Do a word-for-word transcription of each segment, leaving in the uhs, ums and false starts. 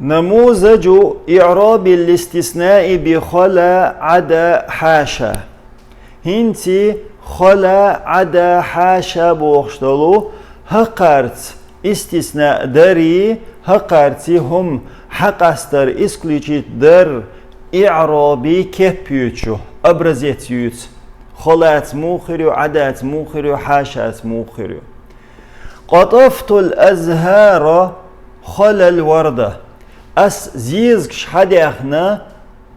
نموذج إعراب الاستثناء بخلا عدا حاشا. ХӀинца хала, Ӏада, хьаша бохуш долу хӀокхарца истисна дарий, хӀокхарца хӀума хьакъастар, исключить дар, иӀраби кеп юьйцу, образец юьйцу. Халаца муха хир ю, Ӏадаца муха хир ю, хьашаца муха хир ю. قطفت الأزهار خلا الوردة. Ас зезагаш хьадаьхна,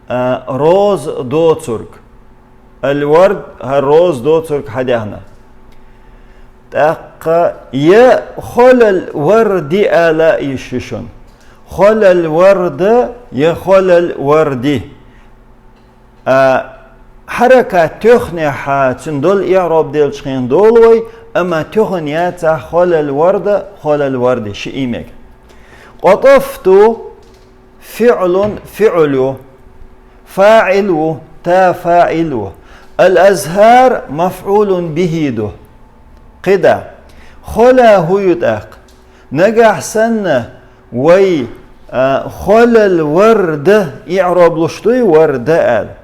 а, роза доцург. Ал-вард, хӀара роза доцург хьадаьхна. ТӀаккха я халал варди ала йиш ю шуна. Халал варда я халал варди. А, хьаракат тоьхнехьа цуьнан долу иӀроб делчхьан долу вай, амма тоьхна яцахь халал варда, халал варди ши иймега. Къатафту фиӀлун фиӀл ю, фаӀил ву, та фаӀил ву. Ал-азхар мафӀулун бихӀи ду. КхидӀа, хала хӀу ю тӀаккха? Нагахь санна вай, а, халал варда иӀроб луш дуй, варда аьлла.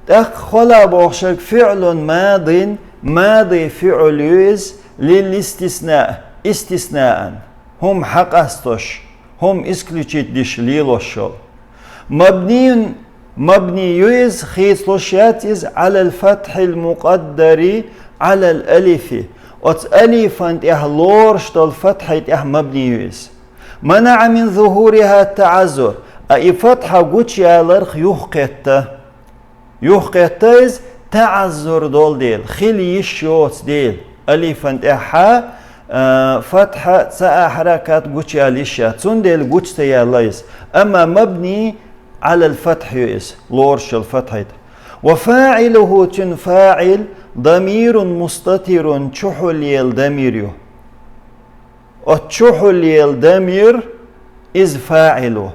ТӀаккха хала бохушерг фиӀлун мадин, мади фиӀл ю иза, лил истисна, истиснаан. ХӀума хьакъастош, хӀума исключить деш лелош йолу. Мабниюн, мабни ю иза, хийцалуш яц иза, Ӏалал фатхьил мукъаддари Ӏалал алифи. Оцу алифан тӀехь лоруш долу фатхье тӀехь мабни ю иза. МанаӀа мин зухуриха таӀаззур. А и фатхьа гучуяларх юхакхетта. Юхакхетта иза таӀаззур долу дела, хила йиш йоцу дела. Алифан тӀехьа, а, фатхьа ца а хьаракат гучуяла йиш яц. Цундела гучу ца яьлла иза. Амма мабни Ӏалал фатхь ю иза, лоруш йолу фатхье тӀехь. Ва фаӀилуху, цуьнан фаӀил, дамирун мустатирун, чухьулъелла дамир ю. Оцу чухьулъелла дамир иза фаӀил ву.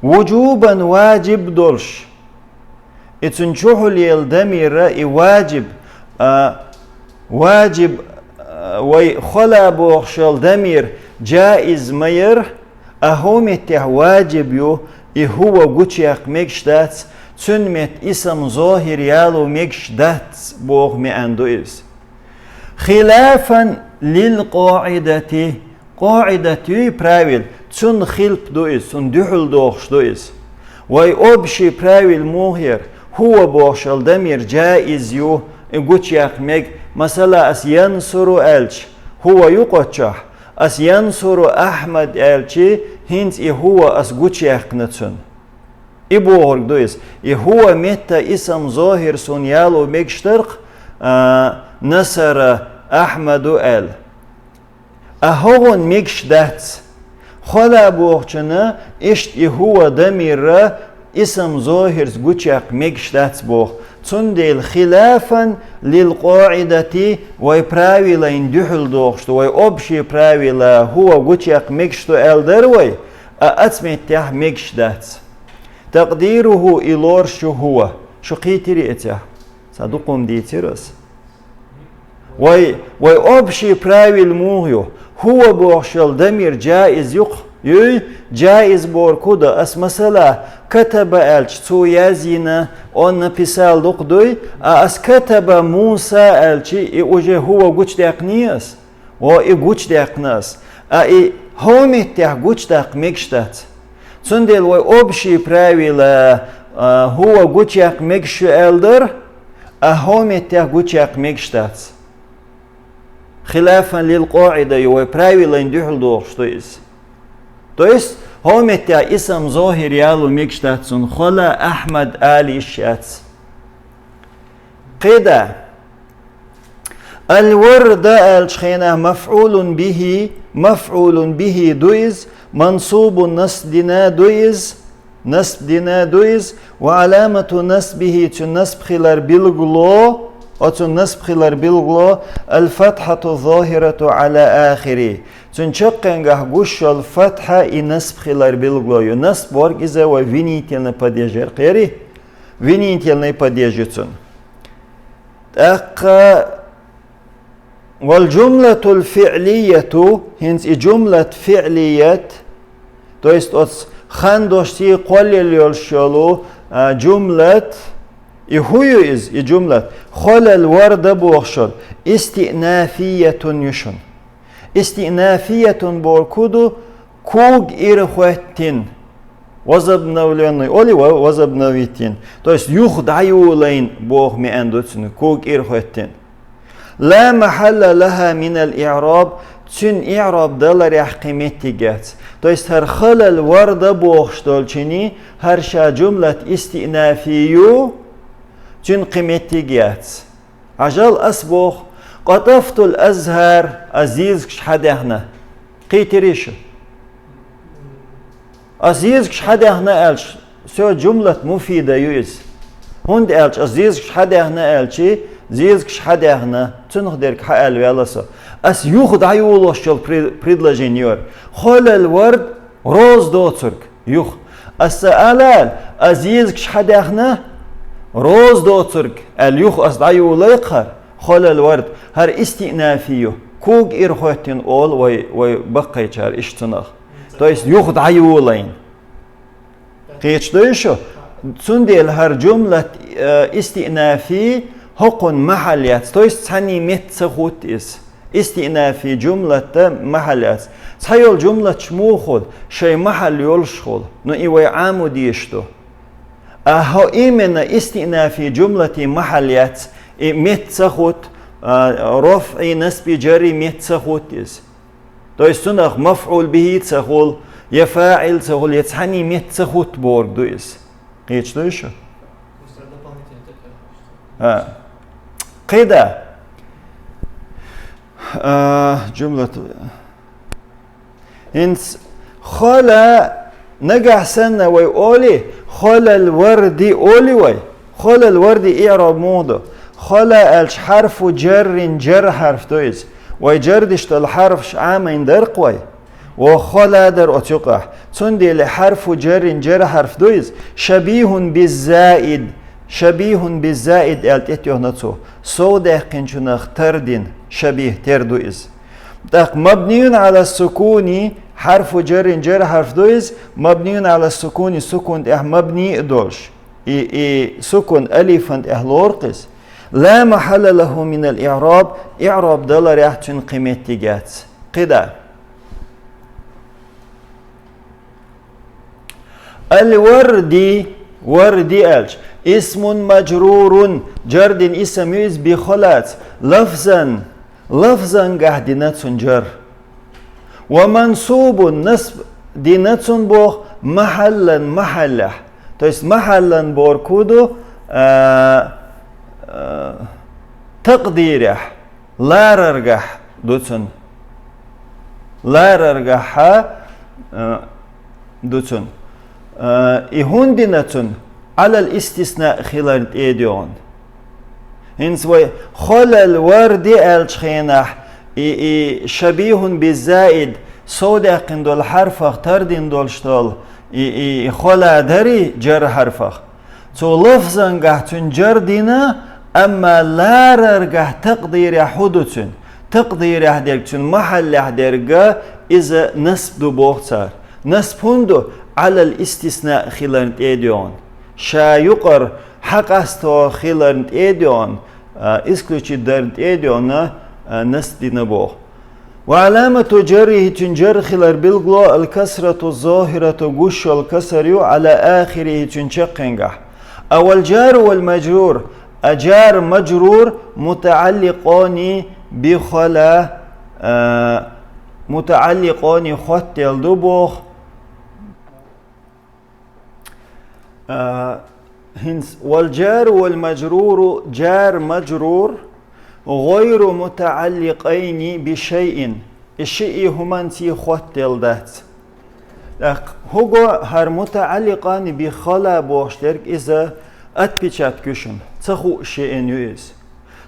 Вуджубан, ваджиб долуш. И цуьнан чухьулъелла дамира и ваджиб, а, ваджиб, а, вай хала бохуш йолу дамир джаиз ма яра, а хӀокху меттехь ваджиб ю, и хӀува гучуяккха мегаш дац, цуьнан метта исам зохир яло мегаш дац боху маьӀна ду иза. Хилафан лил къоӀидати. КъоӀидат юй правил, цунна хилап ду иза, цунна дуьхьал дохуш ду иза. Вай общий правил муха яра, хӀува бохуш йолу дамир джаиз ю, и гучуяккха мега. Масала, ас янсуру аьлча, хӀува ю кхоччохь, ас янсуру Ахьмад аьлча, хӀинца и хӀува ас гучуяьккхина цунна. И бохург ду иза. И хӀува метта исам зохир суна яло мегаш дарх, а, насара Ахьмаду аьлла. А хӀокхунна мегаш дац. Хала бохучунна иштта и хӀува дамира исам зохирца гучуяккха мегаш дац боху. Цундела хилафан лил къоӀидати, вай правилайн дуьхьал дохуш ду, вай общий правила хӀува гучуяккха мегаш ду аьлла дара вай, а оцу меттехь мегаш дац. Такъдируху, и лоруш ю хӀува. Шу кхийтирий оцехь? Сан дукха хӀума дийцира ас. Вай, вай общий правил муха ю? ХӀува бохуш йолу дамир джаиз юкх, юй, джаиз бохург хӀун ду? Ас масала, катаба аьлча, цо яз йина, он написал дукха дуй, а ас катаба Муса аьлча, и уже хӀува гучудаьккхиний ас? О, и гучудаьккхина ас. А и хӀокху меттехь гучудаккха мегаш дац. Цундела вай общий правила, а, хӀува гучуяккха мегаш ю аьлла дара, а хӀокху меттехь гучуяккха мегаш дац. Хилафан лил къоӀида ю, вай правилайн дуьхьал дохуш ду иза. То есть, хӀокху меттехь исам зохир яло мегаш дац цунна, хала Ахьмад ала йиш яц. КхидӀа. Ал-варда аьллачу хенахь мафӀулун бихӀи, мафӀулун бихӀи ду иза, мансубун, насб дина ду иза, насб дина ду иза, ва Ӏаламату насбихӀи, цуьнан насб хилар билгало, оцу насб хилар билгало, ал-фатхьату зохирату Ӏала ахири. Цуьнан чаккхенгахь гуш йолу фатхьа и насб хилар билгало ю. Насб бохург иза вай винительный падеж яра, кхийтирий? Винительный падеж ю цуьнан. ТӀаккха вал джумлатул фиълияту, хӀинца и джумлат фиълият, то есть оцу Хандошций кхоллал йолуш йолу, а, жумлат, и хӀу ю иза, и жумлат? Холал варда бохуш йолу, истиънафиятун ю шуна. Истиънафиятун бохург хӀу ду? Ког ирхӀоьттина. Возобновлённый оли ва-, возобновитин. То есть юха дӀайолайна боху маьӀна ду цуьнан, ког ирхӀоьттина. Ла махьалла лаха минал иъраб, цуьнан иъраб даларехь кхин меттиг яц. То есть хӀара холал варда бохуш долчуьнан, хӀара ша жумлат истиънафи ю, цуьнан кхин меттиг яц. Хьажал, ас боху, къатафтул азхӀар, ас зезагаш хьадаьхна. Кхийтирий шу? Ас зезагаш хьадаьхна аьлча, со жумлат муфида ю иза. ХӀунда аьлча ас зезагаш хьадаьхна аьлча, зезагаш хьадаьхна, цунах дерг хьааьлла ваьлла со. Ас юха дӀайолош йолу пре-, предложени ю хӀара. Холал вард роза доцург юха. Ас ца ала аьлла, ас зезагаш хьадаьхна, роза доцург аьлла юха ас дӀайолайкхара, холал вард, хӀара истиънафи ю, ког ирхӀоьттина олу вай, вай баккхийчара иштта цунах. То есть юха дӀайолайна. Кхеташ дуй шу? Цундела хӀара жумлат, э, истиънафи хӀокхунна махьалла яц, то есть цхьанний метта ца хӀутту иза. Истиънафи жумлатта махьалла яц. Цхьайолу жумлаташ муха хуьлу, шайн махьалла йолуш хуьлу. Ну, и вай Ӏамо дезаш ду. А хӀо именно истиънафи жумлатан махьалла яц, и метта ца хӀутту, а, рофӀи, насби, жарри метта ца хӀутту иза. То есть цунах мафӀул бихӀи ца хуьлу, я фаӀил ца хуьлу, я цхьанний метта ца хӀутту бохург ду иза. Кхеташ дуй шу? А. КхидӀа. А, жумлат. ХӀинца хола, нагахь санна вай олий, холал варди олий вай. Холал варди иъраб муха ду? Хола аьлча хьарфу жаррин, жар хьарф ду иза. Вай жар деш долу хьарфаш Ӏамийна дара-кх вай. Ва хола дара оцу юкъахь. Цундела хьарфу жаррин, жар хьарф ду иза. Шабихун биззаид. Шабихун биззаид аьлла тӀетоьхна цо. Совдаьккхинчунах тардина, шабих тера ду иза. ТӀаккха мабниюн Ӏала сукуни, хьарфу жаррин, жар хьарф ду иза, мабниюн Ӏала сукуни, сукун тӀехь мабни а долуш. И, и сукун алифан тӀехь лору-кх иза. Ла махьалла лаху минал иъраб, иъраб даларехь цуьнан кхин меттиг яц. КхидӀа. Ал-варди, варди аьлча, исмун мажрурун, жар дина исам ю иза, би холаца, лафзан, лафзангахь дина цунна жар. Ва мансубун, насб дина цунна боху, махьаллан, махьаллехь. То есть махьаллан бохург хӀу ду, а, а, такъдирехь. Лараргахь ду цунна. Лараргахьа, а, ду цунна. А, и хӀунда дина цунна? Ӏалал истисна хиларна тӀе а доьгӀна. ХӀинца вай холал варди аьллачу хенахь, и, и шабихун биззаид, совдаьккхина долу хьарфах тардина долуш долу, и, и, и хола дарий жар хьарфах. Цо лафзангахь цуьнан жар дина, амма лараргахь такъдирехь хӀу ду цуьнан? Такъдирехь дерг, цуьнан махьаллехь дерг, иза насб ду боху цара. Насб хӀунда ду? Ӏалал истисна хиларна тӀе а доьгӀна. Ша юкъара хьакъасто хиларна тӀе а доьгӀна, а, исключить дарна тӀе а доьгӀна, а, насб дина боху. Ва аламату жаррихи, цуьнан жар хилар билгало, алкасрату зохирату, гуш йолу касар ю, ала ахирихи, цуьнан чаккхенгахь. А вал жару вал мажрур, а жар мажрур мутаалликъони би хола, а, мутаалликъони хоттаделла ду боху. А, хӀинца, вал жару вал мажруру, жар мажрур, гӀойру мутаалликъайни би шайин, и шиъ хӀуманций хоттаделла дац. ТӀаккха хӀу го хӀара мутаалликъани би хола бохуш дерг, иза отпечаток ю шуна, ца хууш шиъ ю иза.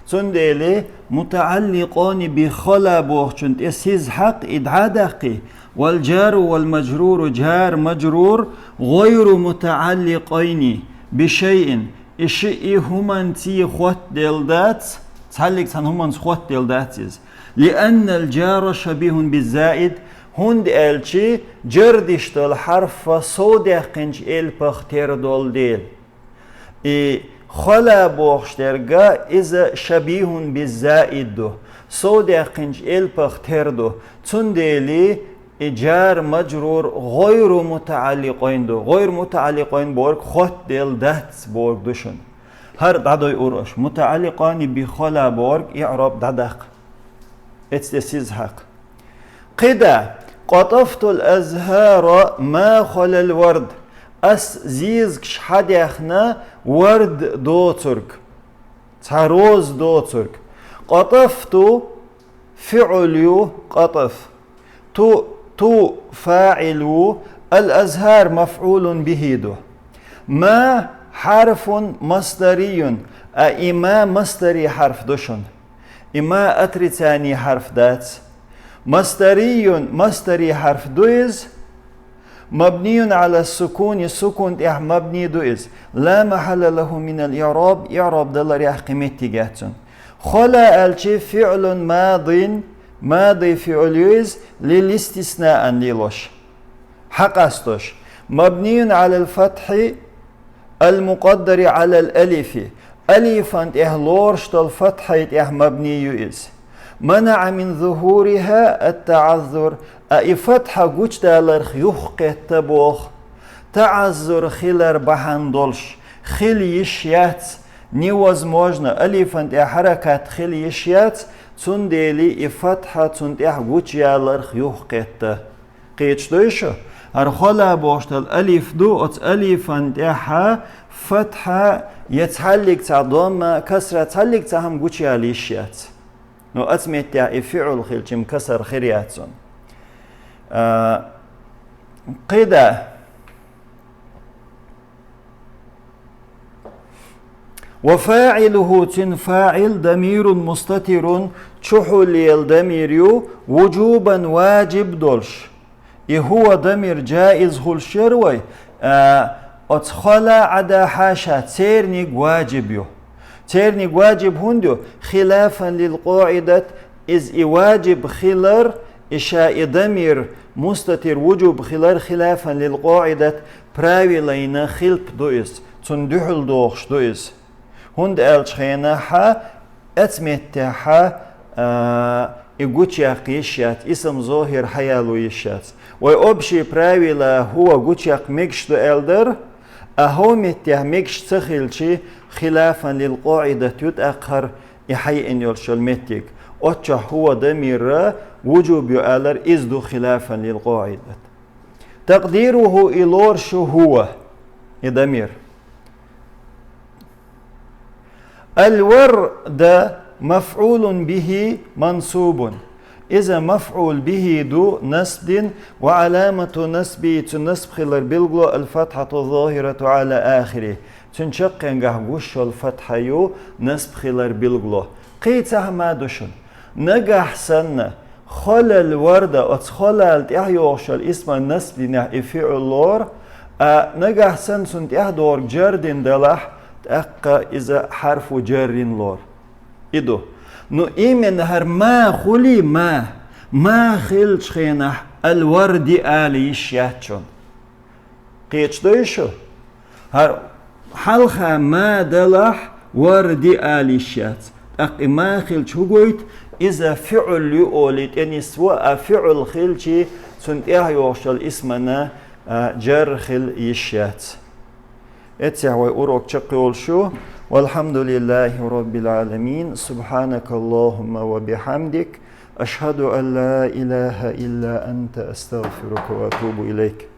Цундела мутаалликъони би хола бохучун тӀе сиз хьакха и дӀа а даккхий, вал жару вал мажруру, жар мажрур, гӀойру мутаалликъайни би шайин, и шиъ хӀуманций хоттаделла дац, цхьаллиг цхьана хӀуманца хоттаделла дац иза. Лианнал жара шабихун биззаид, ХӀунда аьлча, джар деш долу хьарф совдаьккхинчу элпах тера долу дела. И хала бохуш дерг, иза шабихун биззаид ду, совдаьккхинчу элпах тера ду. Цундела и джар-маджрур гӀойру мутаӀалликъайн ду. ГӀойру мутаӀалликъайн бохург хоттаделла дац бохург ду шуна. ХӀара дӀадойур аша. МутаӀалликъани би хала бохург иӀроб дӀадаккха. Эцде сиз хьакха. Кхида, къатафтул азхара ма халал вард. Ас зезагаш хьадаьхна вард доцург. Цхьа роза доцург. Къатафту фиӀл ю, къатаф. Ту, ту фаӀил ву, ал-азхар мафӀулун бихи ду. Ма хьарфун масдарийюн, а и ма масдари хьарф ду шуна. И ма отрицани хьарф дац. Масдарийюн, масдари хьарф ду иза. Мабнийюн ала сукуни, сукун тӀехь мабни ду иза. Ла махьалла лаху минал иъраб, иъраб даларехь кхин меттиг яц цунна. Хала аьлча фиълун мадин, мади фиъл ю иза, лил истиснаан лелош. Хьакъастош. Мабнийюн алал фатхьи, ал-мукъаддари алал алифи. Алифан тӀехь лоруш долу фатхьай тӀехь мабни ю иза. Манаъа мин зухуриха ат-таъаззур. А и фатхьа гучудаларх юхакхетта боху. Таъаззур хилар бахьана долуш. Хила йиш яц. Невозможно. Алифан тӀехь хьаракат хила йиш яц. Цундела и фатхьа цунна тӀехь гучуяларх юхакхетта. Кхеташ дуй шу? ХӀара хала бохуш долу алиф ду, оцу алифан тӀехь фатхьа я цхьаллиг цхьа домма, касра, цхьаллиг цхьа хӀума гучуяла йиш яц. Ну, оцу меттехь и фиъл хилча-м касар хир яц цунна. А, кхида. Ва фаъилуху, цуьнан фаъил, дамирун мустатирун, чухьулъелла дамир ю, вуджубан, ваджиб долуш. И хӀува дамир джаиз хуьлуш яра вай, а, оцу хала Ӏада хьаша, церниг ваджиб ю. Церниг ваджиб хӀунда ю? Хилафан лил къоидат, иза и ваджиб хилар, и ша и дамир мустатир вуджуб хилар хилафан лил къоидат, правилайна хилп ду иза, цунна дуьхьал дохуш ду иза. ХӀунда аьлча хенахь оцу меттехь, а, и гучуяккха йиш яц, исам зохир хьаяло йиш яц. Вай общие правила хӀува гучуяккха мегаш ду аьлла дара, а хӀокху меттехь мегаш ца хилча, хилафан лил къоидат ю тӀаккха хӀара и хьайиъна йолуш йолу меттиг. Оццахь хӀува дамира вуджуб ю алар, иза ду хилафан лил къоидат. Такъдируху, и лоруш ю хӀува, и дамир. Ал-варда мафъулун бихи мансубун. Иза мафъул бихи ду насб дина, ва аламату насби, цу насб хилар билгало, ал-фатхьату зохирату ала ахири. Цуьнан чаккхенгахь гуш йолу фатхьа ю насб хилар билгало. Кхин цхьа хӀума ду шуна. Нагахь санна, халал варда, оцу халал тӀехь йогӀуш йолу исма насб динехь и фиъл лору, а нагахь санна цунна тӀехь догӀург джар дина далахь, тӀаккха иза хьарфу джаррин лору. И ду. Ну, именно хӀара ма хуьлий, ма, ма хилчу хенахь, ал-варди ала йиш яц шуна. Кхеташ дуй шу? ХӀара хьалха ма далахь, варди ала йиш яц. ТӀаккха и ма хилча хӀун гойту? Иза фиъл ю олий тӀенисво, а фиъл хилчий, цунна тӀехь йогӀуш йолу исмана, а, джар хила йиш яц. Эццехь вай урок чекхйолуш ю. Валхьамдулиллахи роббил Ӏаламин. Субхьанакаллахумма ва бихьамдик. Ашхьаду ан ла илаха илла анта, астагфирука ва атубу илайк.